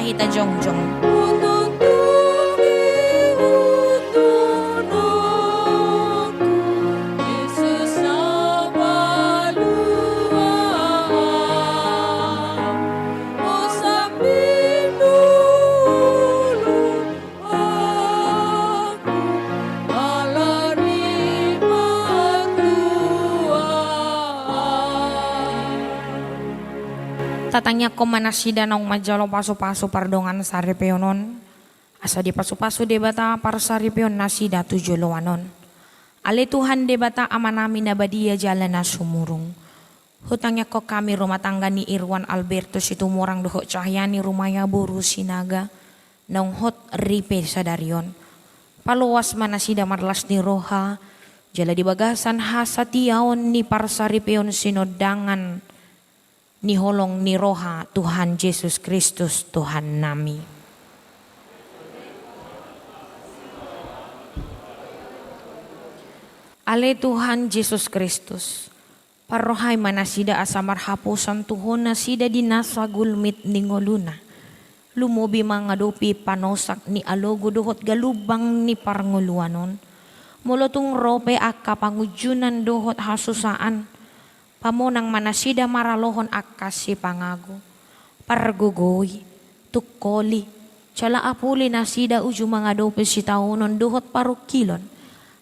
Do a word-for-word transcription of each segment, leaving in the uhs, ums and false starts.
Hita jongjong. Tatangiangkon ma nasida naung manjalo pasupasu pardongansaripeon on, asa dipasupasu Debata parsaripeon nasida tu joloan on. Ale Tuhan Debata Amanami na badia jala na sumurung, hutangiangkon hami rumah tangga ni Irwan Alberto Situmorang dohot Cahyani Rumaya boru Sinaga naung hot ripe sadari on. Paloas ma nasida marlas ni roha, jala di bagasan hasatiaon ni parsaripeon sinondangan ni holong ni roha Tuhan Jesus Kristus Tuhannami. Ale Tuhan Jesus Kristus, parrohai ma nasida asa marhaposan tu Ho nasida di nasa gulmit ni ngoluna, lumobi mangadopi panosak ni alogo dohot galumbang ni parngoluan on. Molo tung ro pe angka pangunjunan dohot hasusaan, pamonang ma nasida maralohon angka sipangago, pargogoi, tungkoli, jala apuli nasida uju mangadopi sitaonon dohot parungkilon,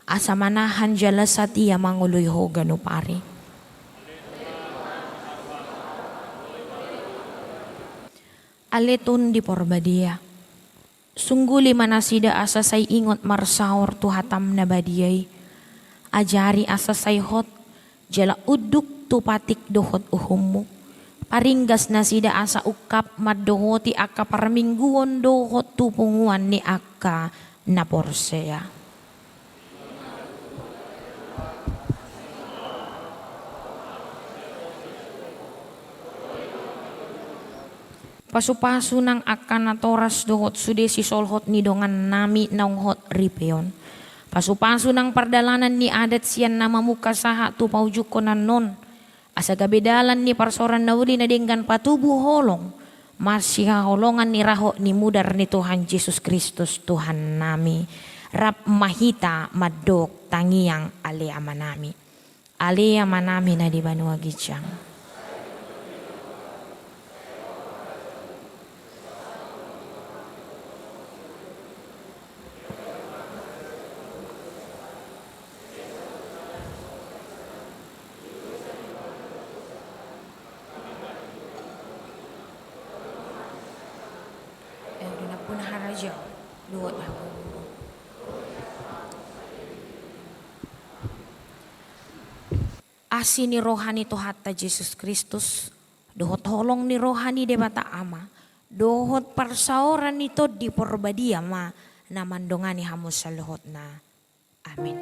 asa manahan jala satia mangoloi Ho ganup ari. Ale Tondi Porbadia, sungguli ma nasida asa sai ingot marsaor tu hatam na badia i. Ajari asa sai hot jala unduk tu patik dohot uhummu. Paringgas nasida asa ungkap mandohoti angka parmingguon dohot tu punguan ni angka na porsea. Pasupasu nang angka natoras dohot sude sisolhot ni dongannami naung hot ripe on. Pasupasu nang pardalanan ni adat sian na mamungka sahat tu paujungkon annon, asa gabe dalan ni parsaoran na uli na denggan patubu holong marsihaholongan ni rahot ni mudar ni Tuhan Jesus Kristus Tuhannami. Rap ma hita mandok tangiang, Ale Amanami. Ale Amanami na di banua ginjang. Asi ni roha ni Tuhanta Jesus Kristus, dohot holong ni roha ni Debata Ama, dohot parsaoran ni Tondi Porbadia ma na mandongani hamu saluhutna. Amin.